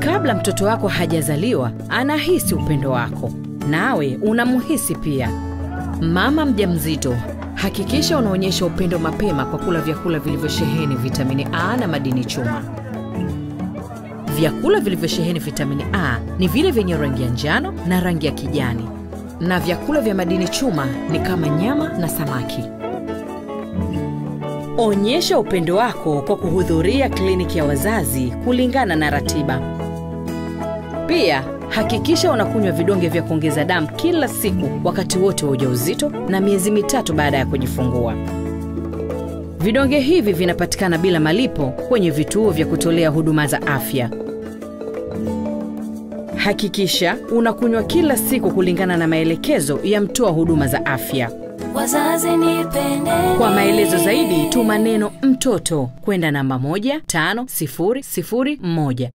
Kabla mtoto wako hajazaliwa, anahisi upendo wako, nawe unamuhisi pia. Mama mjamzito, hakikisha unaonyesha upendo mapema kwa kula vyakula vilivyosheheni vitamini A na madini chuma. Vyakula vilivyosheheni vitamini A ni vile vyenye rangi ya njano na rangi ya kijani, na vyakula vya madini chuma ni kama nyama na samaki. Onyesha upendo wako kwa kuhudhuria kliniki ya wazazi kulingana na ratiba. Pia, hakikisha unakunywa vidonge vya kuongeza damu kila siku wakati wote wa ujauzito na miezi 3 baada ya kujifungua. Vidonge hivi vinapatikana bila malipo kwenye vituo vya kutolea huduma za afya. Hakikisha unakunywa kila siku kulingana na maelekezo ya mtoa huduma za afya. Wazazi nipendeni. Kwa maelezo zaidi tuma neno mtoto kwenda namba 15001.